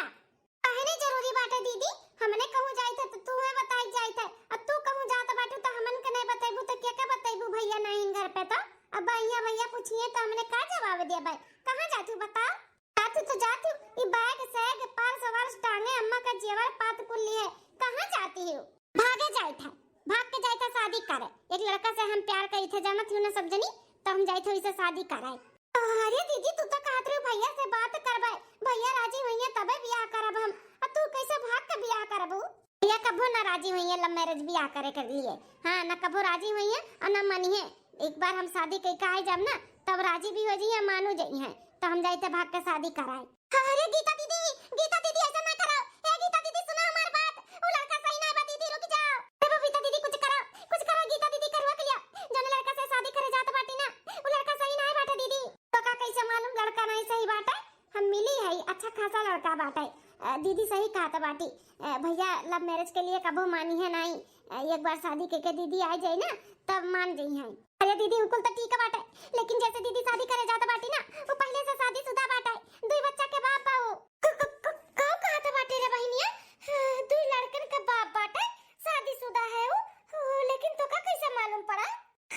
काहे नहीं जरूरी बाटे दीदी? हमने कहूँ जाइत है तो तू है बताई जाइत है, अब तू कहूँ जात बाटू तो हमन के नहीं बतेबू तो के के बतेबू? भैया नहीं घर पे तो अब भैया भैया पूछिए तो हमने का जवाब दिया भाई? कहाँ जातू बताओ? जातू तो जातू, ई bag सैग पर्स वर्स टांगे अम्मा का जेवर पात कुल लिए कहाँ जाती हो? भागे जाइत है, भाग के जाइत है शादी करे। एक लड़का से हम प्यार करी थे, जानत हो ना सब जनी, तो हम जाइत है इसे शादी कराए। अरे दीदी, तू तो कहत रही भैया से बात करबे, भैया राजी होइए तबे बियाह करब हम, अब तू कैसे भाग के बियाह करबू? भैया कभो ना राजी होइए love marriage बियाह करे के लिए। हाँ, ना कभो राजी होइए और ना मानिए। एक बार हम शादी कई के आई जब ना, तब राजी भी हो जाइए, मानू जाइए, तो हम जाइत है भाग के शादी कराए। अरे गीता दीदी, गीता दीदी, ऐसा ना करो। ए गीता दीदी, सुनो हमार बात। उ लड़का सही ना बा दीदी, रुक जाओ। अरे बबीता दीदी, कुछ करो, कुछ करो गीता दीदी, करवा के लिया। जौन लड़का से शादी करे जात बाटी ना, उ लड़का सही ना बाटे दीदी। तो का कैसे मालूम लड़का नहीं सही बाटे? हम मिली है, अच्छा खासा लड़का बाटे। अ, दीदी सही कहत बाटी। अ, भैया love marriage के लिए कबो मानी है नहीं। अ, एक बार शादी के, के दीदी आ जाए ना, तब मान जाई है। अरे दीदी, उ कुल तो ठीक बाटे, लेकिन जैसे दीदी शादी करे जात बाटी ना, उ पहले से शादीशुदा बाटे, दुई बच्चा के बाप बा उ। क-, क-, क-, का कहत बाटे रे बहिनिया? हाँ, दुई लड़कन के बाप बाटे, शादीशुदा है उ। ओ, लेकिन तोका कैसे मालूम पड़ा?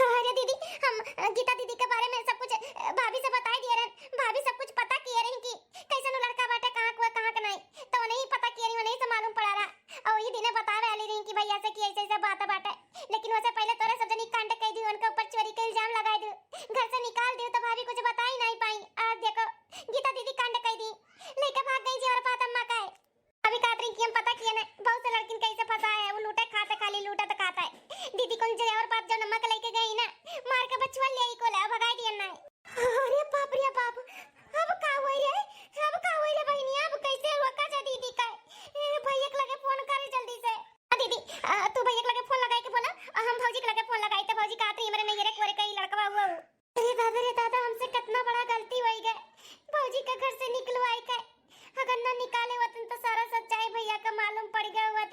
अरे दीदी, हम, अ, गीता दीदी के बारे में सब कुछ, अ, भाभी से बताई दिए रहन। भाभी सब कुछ पता किए रही कि कैसन उ लड़का बाटे, कहाँ के हुआ, कहाँ के नहीं, तो उन्हें ही पता किए रही, उन्हें से मालूम पड़ा रहा। और वही दिने बतावे वाली रही कि भैया से कि ऐसे ऐसे बात बाटे, लेकिन वैसे पहले तोरे सब जनी कांड कह दी, उनके ऊपर चोरी के इल्जाम लगा दी, घर से निकाल दी, तो भाभी कुछ बता ही नहीं पाई। आज देखो, गीता दीदी कांड कह दी, लेके भाग गई जेवर पात अम्मा का है। अभी कहत रही कि हम पता किए ना, बहुत से लड़किन कैसे फंसा है, वो लूटे खाते, खाली लूटत खाते। दीदी कौन जेवर पात जौन अम्मा के लेके गई ना, मार के बचवा ले आई को ले, भगाई दिया ना। अरे बाप रे बाप, अब का होई रे, अब का होई रे बहिनी, अब कैसे हुआ का जा दीदी का? ए, भैया के लगे फोन करे जल्दी से। आ दीदी, आ, तू भैया के लगे फोन लगाई के बोला, आ हम भौजी के लगे फोन लगाई, तो भौजी कहत रही, "हमरे नैहरे कोरे कई लड़कवा हुआ हो।" अरे दादा रे दादा, हमसे कितना बड़ा गलती होई गए, भौजी का घर से निकलवाई के। अगर ना निकाले होतन तो सारा सच्चाई भैया का मालूम पड़ गया होत,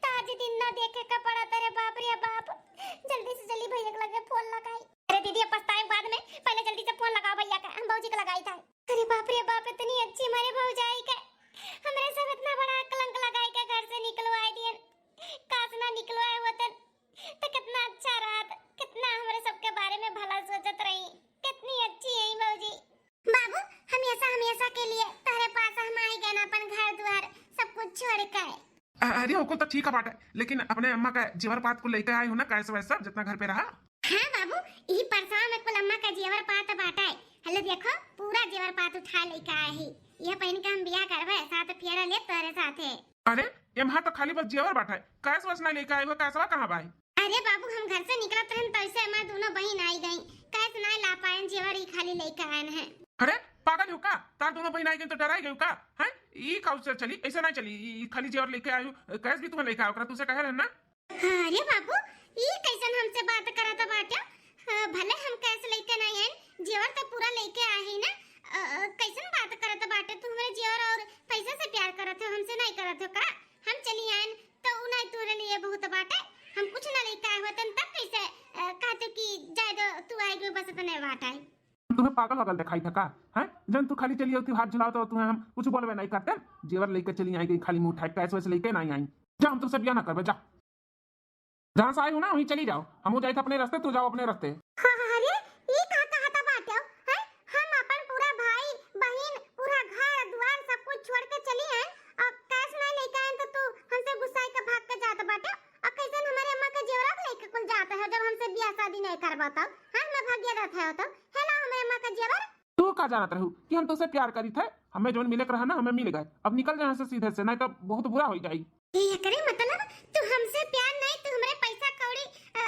तो आज दिन ना देखे का पड़ा। अरे बाप रे बाप, जल्दी से जल्दी भैया के लगे फोन लगाई। अरे दीदी, अब पछताए बाद में, पहले जल्दी से फोन लगाओ भैया का, हम भौजी का लगाई था। अरे बाप रे बाप, इतनी अच्छी मारे भौजाई के, हमरे सब इतना बड़ा कलंक लगाई के घर से निकलवाए दियन। काश ना निकलवाए होतन तो कितना अच्छा रहत, कितना हमरे सबके बारे में भला सोचत रही। कितनी अच्छी है भौजी। बाबू, हमेशा हमेशा के लिए तोहरे पास हम आई गए ना, अपन घर द्वार सब कुछ छोड़ के। अ-, अरे ओकुल तो ठीक है बाटे, लेकिन अपने अम्मा का जेवर पात को लेके आई हो ना, कैश वैश सब जितना घर पे रहा। हाँ बाबू, यही परसवा में कुल अम्मा का जेवर पात बाटे। हेलो देखो, पूरा जेवर पात उठा लेके आए ही। यह पहन के हम बियाह करबे, सात फेरा ले तोरे साथे। अरे, एम्हा तो खाली बस जेवर बाटे, कैस वैस नाहीं लेके आए हो, कैसवा कहाँ बाई? अरे बाबू, हम घर से निकलत रहन, तैसे हमार दोनों बहिन आई गई, कैस नाहीं ला पाएन, जेवर ही खाली लेके आएन है। अरे, पागल हो का? तार दोनों बहिन आई गई तो डराई गई का? हैं? ई का उससे चली? ऐसे नाहीं चली, ई, ई खाली जेवर लेके आयु, कैस भी तुम्हें लेके आओ, ओकरा तुमसे कहे रहन ना। हाँ, अरे बाबू, ई कैसन हमसे बात करत बाटे? अ, भले हम कैस लेके नाहीं आएन, जेवर तो पूरा लेके आए ही ना। अ, अ, कैसन बात करत बाटे तू? हमरे जेवर और पैसा से प्यार करत हो, हमसे नाहीं करत हो का? हम चली आएन तो उ नाहीं तोरे लिए बहुत बाटे। हम कुछ ना लेके आए होतन तब कैसे, अ, कहते कि जाए दो, तू आए गए बस इतने बाटे। तुम्हें पागल वागल दिखाई था का? हैं? जन तू खाली चली आओ, तू हाथ झुलाओ तो तुम्हें हम कुछ बोलबे नाहीं करते। जेवर लेके चली आई गई, खाली मुंह उठाए, कैस वैस लेके नाहीं आई। जा, हम तुमसे ब्याह ना करबे, जा। जहाँ से आई हो ना, वहीं चली जाओ, हम जाए थे अपने रास्ते, तू जाओ अपने रास्ते। हाँ, हाँ, अरे, ई का कहता बाटे हो? हैं? हम अपन पूरा भाई, बहिन, पूरा घर दुआर सब कुछ छोड़ के चली आए और कैस नाहीं लेके आए तो तू हमसे गुस्साई के भाग के जात बाटे। और कैसन हमारे अम्मा के जेवरा के लेके कुल जात है जब हमसे बियाह शादी नाहीं करबा तो? हैं? हमें भाग्य रहत है तो? है ना हमारे अम्मा का जेवर? तू का जानत रहू कि हम तोसे प्यार करी थे? हमें जौन मिले के रहा ना, हमें मिल गए। अब निकल जा यहाँ से सीधे से, नाहीं तो बहुत बुरा हो जाई। ये एकरे मतलब तू हमसे प्यार नाहीं, तू हमरे पैसा कौड़ी, अ,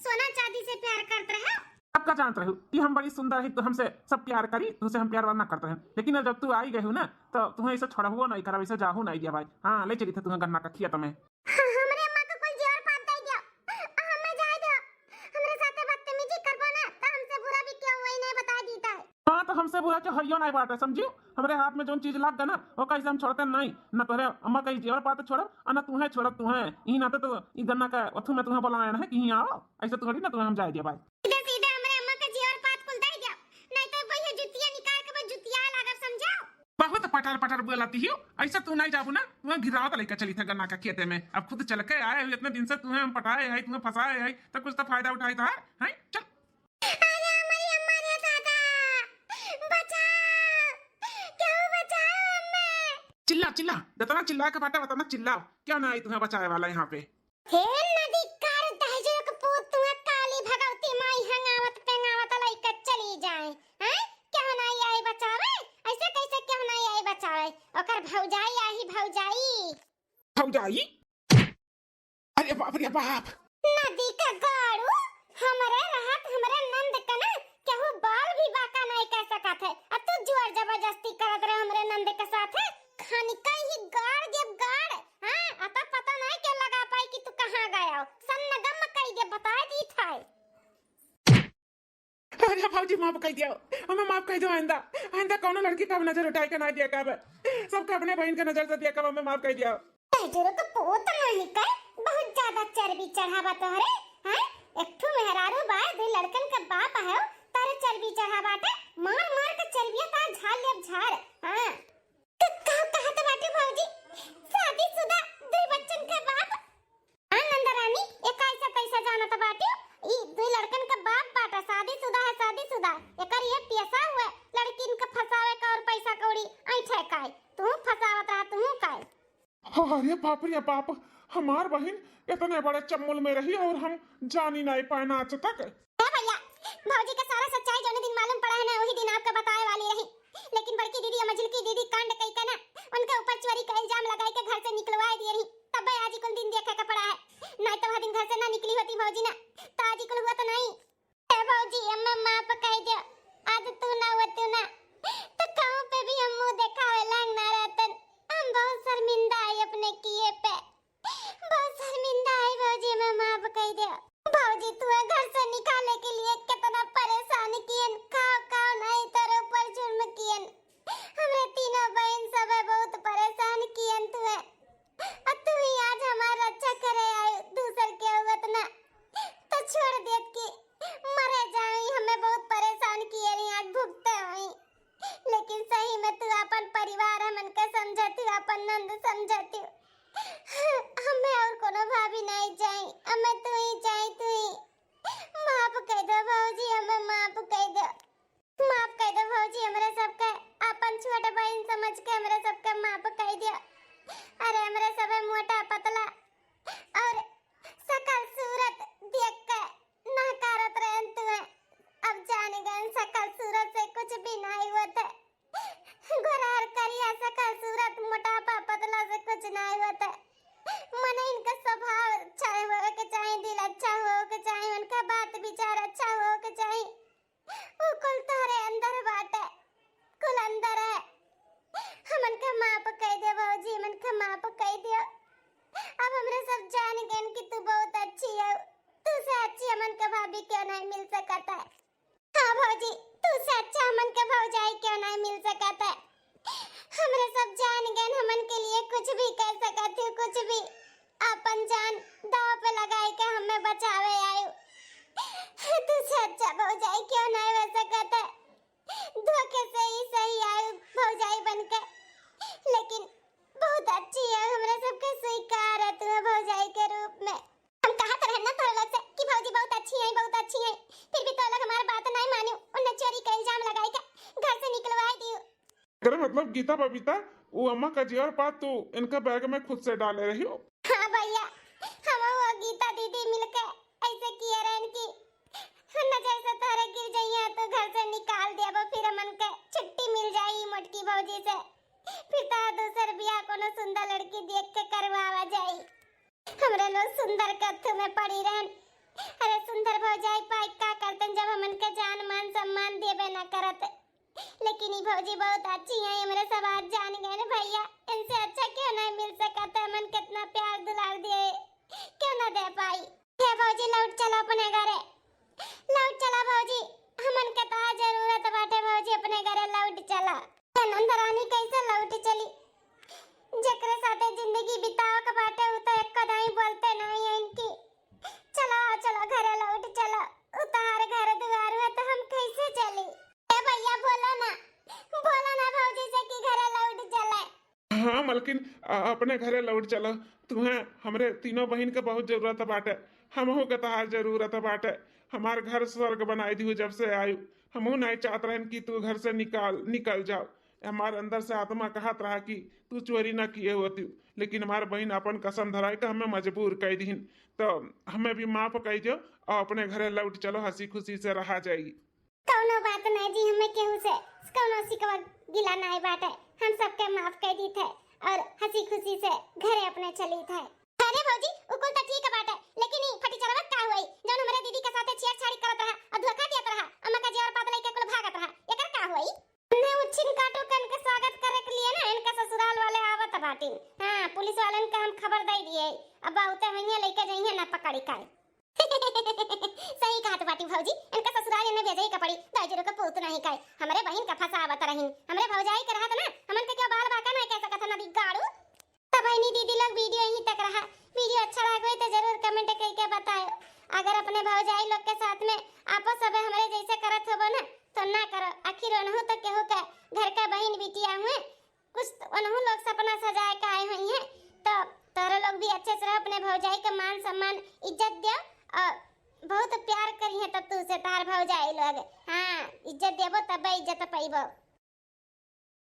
सोना चांदी से प्यार करत रहे। अब का जानत रहू कि हम बड़ी सुंदर है, तो हमसे सब प्यार करी, तुझसे हम प्यार वार ना करते हैं। लेकिन अब जब तू आई गई हो ना, तो तुम्हें ऐसे छोड़बो नाहीं करब, ऐसे जाहू नाहीं दिया भाई। हाँ, ले चली थे तुम्हें गन्ना का खेत में। हमरे अम्मा को कुल जेवर पात दे दिया, हमें जाए दो। हमरे साथे बदतमीजी करबो ना, तो हमसे बुरा भी क्यों वही नाहीं बता दीता है। हाँ, तो हमसे बुरा के हरियो नाहीं बाटे, समझियो? हमरे हाथ में जौन चीज लाग गए ना, ओका ऐसे हम छोड़ते नाहीं। न तोहरे अम्मा का ई जेवर पात छोड़ब, और न तुहें छोड़ब, तुहें। ई नाते तो ई गन्ना का अथू में तुम्हें बुलाए ना है कि यहाँ आओ, ऐसे थोड़ी ना तुम्हें हम जाए दिया भाई। सीधे सीधे हमरे अम्मा का जेवर पात कुल दे दिया, नाहीं तो वही जुतिया निकाल के बस जुतिया लागब, समझाओ। बहुत पटर पटर बोलती हो, ऐसे तू नाहीं जाबू ना, तुम्हें गिरावत लेके चली थे गन्ना का खेते में। अब खुद चल के आए हो, इतने दिन से तुम्हें हम पटाए है, तुम्हें फंसाए है, तो कुछ तो फायदा उठाई था, हैं? चल। अरे हमारी अम्मा रे दादा, बचाओ, क्यों बचाओ हमें? चिल्ला, चिल्ला, जितना चिल्ला के बाटे, उतना चिल्लाओ। क्या ना आई तुम्हें बचाए वाला यहाँ पे? हे नदी कार दहिजर के पूत, तुम्हें काली भगवती माई हंगावत पेंगावत लइके चली जाए, हैं? क्यों ना आई बचावे? ऐसे कैसे क्यों ना आई बचावे? ओकर भौजाई आही, भौजाई। भौजाई? अरे बाप रे बाप! नदी के गाड़ू, हमरे रहत हमरे नंद के ना केहू बाल भी बांका नाहीं कर सकत है। आ तू जोर जबरदस्ती करत रहे हमरे नंद के साथ है। खानी कहीं गाड़ देब गाड़, हाँ? अता पता नाहीं के लगा पाई कि तू कहाँ गया हो। सन्नगम कई दे, बताए दी था। अरे भौजी, माफ कर दियो, हमें माफ कर दियो। आइंदा, आइंदा कौनो लड़की का नजर उठाए के ना दिया कब, सबका अपने बहन के नजर से दिया कब, हमें माफ कर दियो। तहजरो के पूत नहीं कर, बहुत ज्यादा चर्बी चढ़ा बा तोहरे, हैं? एक ठो मेहरारू बा, दो लड़कन के बाप है, तारे चर्बी चढ़ा बाटे, मार मार के चर्बिया तार झाड़ लेब झाड़, हाँ। क-, का कहत बाटे भौजी? शादीशुदा दो बच्चन के बाप? हाँ नंदरानी, एका ऐसा कैसा जानत बाटे? ई दो लड़कन के बाप बाटे, शादीशुदा है, शादीशुदा। एकर ये पेशा हुए लड़किन के फंसावे का और पैसा कौड़ी ऐंठे का है। तू फंसावत रहा, तू का है? अरे बाप रे बाप, हमार बहिन इतने बड़े चम्मुल में रही और हम जानी नाहीं पाए आज तक। ए भैया, भौजी का सारा सच्चाई जौने दिन मालूम पड़ा है ना, वही दिन आपका बताए वाली रही। लेकिन बड़की दीदी और मझिलकी दीदी कांड कई के ना, उनके ऊपर चोरी का इल्जाम लगाई के घर से निकलवाए दिए रही, तब्बे आज कुल दिन देखे के पड़ा है। नाहीं तो वह दिन घर से ना निकली होती भौजी ना, तो आज कुल हुआ तो नाहीं। ए भौजी, हमें माफ कह दो, आज तू ना होतू ना, तो कहूँ पे भी हम मुँह देखावे लायक ना रहतन। हम बहुत शर्मिंदा है अपने किए पे, बहुत शर्मिंदा है भौजी, हमें माफ कह दो। भौजी, तू घर से निकाले के लिए कितना परेशान कियन, खाओ खाओ नाहीं, तेरे ऊपर जुल्म कियन, हमरे तीनों बहन सब बहुत परेशान कियन तुहे। आ तू ही आज हमार रक्षा करे आए, दूसर के हुवत ना, तो छोड़ देत कि मरे जाई। हमें बहुत परेशान किए रही, आज भुगते हुई। लेकिन सही में तू अपन परिवार हमन के समझत हू, अपन नंद समझत हू। हमें और कोनो भाभी नाहीं चाही, हमें तू ही चाही, तू ही। माफ कह दो भौजी, हमें माफ कह दो, माफ कह दो भौजी, हमरे सबके अपन छोट बहन समझ के हमरे सबके माफ कह दियो। अरे हमरे सबे मोटा पतला और सकल सूरत देख के नहकारत रहन तुहे। अब जान गए सकल सूरत से कुछ भी नाहीं होत है। गोरार करिया सकल सूरत मोटापा पतला से कुछ नाई होत। मने इनका स्वभाव अच्छा होवे के चाही, दिल अच्छा होवे के चाही, उनका बात विचार अच्छा होवे के चाही। उ कुल तोहरे अंदर बाटे, कुल अंदर है। हमन का माफ कई दे भौजी, हमन का माफ कई दियो। अब हमरे सब जान गए कि तू बहुत अच्छी है, तू से अच्छी हमन का भाभी क्यों नहीं मिल सकत है। हाँ भौजी, तू से अच्छा हमन के भौजाई क्यों नहीं मिल सकत है? हमरे सब जान गए, हमन के लिए कुछ भी कर सकत हो, कुछ भी। अपन जान दाव पे लगाए के हमें बचावे आयो। तू से अच्छा भौजाई क्यों नहीं हो सकत है? धोखे से ही सही आयो भौजाई बन के, लेकिन बहुत अच्छी है, हमरे सबके स्वीकार है तू भौजाई के रूप में। हम कहत रहन ना तोहरे लोग से कि भौजी बहुत अच्छी हैं, बहुत अच्छी हैं, फिर भी तोहरे लोग हमार बात नहीं मानियो। उन्हें चोरी का इल्जाम लगाई के घर से निकलवाई दियो। अरे मतलब गीता बबीता, वो अम्मा का जेवर पात तू इनका बैग में खुद से डाले रही हो। हाँ भैया, हम वो गीता दीदी मिलके ऐसे किए रहन कि नजर से तोहरे गिर जइया तो घर से निकाल देबो, फिर हमन के छुट्टी मिल जाई मोटकी भौजी से, फिर तो दूसर बियाह कोनो सुंदर लड़की देख के करवावा जाई। हमरे लोग सुंदर कत्थू में पड़ी रहन। अरे सुंदर भौजाई पाई का करतन जब हमन के जान मान सम्मान देबे ना करत। लेकिन ई भौजी बहुत अच्छी है, हमरे सब आज जान गए न भैया, इनसे अच्छा क्यों नहीं मिल सकत है? हमन कितना प्यार दुलार दिए, क्यों ना दे पाई? हे भौजी लौट चलो अपने घरे, लौट चलो भौजी, हमन के तो जरूरत बाटे भौजी, अपने घरे लौट चलो। नंद रानी कैसे लौट चली? जेकरे साथे जिंदगी बितावे के बाटे, उ तो एको दाई बोलते नहीं है इनकी। चलो, चलो, घरे लौट चलो। उ तोहार घर दुआर है, तो हम कैसे चली? ए भैया, बोलो ना, बोलो ना भौजी से कि घरे लौट चले। हाँ मलकिन, अ-, अपने घरे लौट चलो। तुम्हें हमरे तीनों बहिन के बहुत जरूरत बाटे, हमहू के तोहार जरूरत बाटे। हमार घर स्वर्ग बनाई दिहू जब से आयु। हमहू नहीं चाहत रहन कि तू घर से निकाल निकल जाओ। हमार अंदर से आत्मा कहत रहा कि तू चोरी ना किए होती, लेकिन हमार बहिन अपन कसम धराई के हमें मजबूर कई दिहिन। तो हमें भी माफ कई दियो और अपने घरे लौट चलो, हंसी खुशी से रहा जाई। कौनो बात नहीं जी, हमें केहू से कौनो शिकवा गिला नहीं बाटे, हम सबके माफ कई दीत है और हंसी खुशी से घरे अपने चलीत है। अरे भौजी, उ कुल त ठीक बाटे, लेकिन ई फटीचरवा का होई, जौन हमरे दीदी के साथे छेड़छाड़ी करत रहा और धोखा देत रहा, अम्मा का जेवर पात लइके कुल भागत रहा, एकर का होई? उन्हें उच्छिन काटो के इनके स्वागत करे के लिए ना इनका ससुराल वाले आवत बाटिन। हाँ, पुलिस वालन का हम खबर दे दिए, अब बहुते होइए लइके जइहे ना पकड़ी काई। सही कहत बाटी भौजी, इनका ससुराल इन्हें भेजे ही का पड़ी, दाई जरूर का पूत नहीं काई, हमरे बहिन का फंसावत रहिन, हमरे भौजाई के रहत ना, हमन के क्यों बाल बाका नहीं कह सकत है नदी गाड़ू। त बहिनी दीदी लोग वीडियो यहीं तक रहा। वीडियो अच्छा लागे तो जरूर कमेंट करके बताओ। अगर अपने भौजाई लोग के साथ में आपो सब हमरे जैसे करत होबो ना तो ना करो, आखिर ओनहु तो केहू के घर का बहिन बिटिया हुए, कुछ तो ओनहु लोग सपना सजाए के आए हुई हैं। तो तोहरे लोग भी अच्छे से रहो, अपने भौजाई के मान सम्मान इज्जत दो और बहुत प्यार करी है तब तू से तार भौजाई लोग। हाँ, इज्जत देबो तब इज्जत पैबो।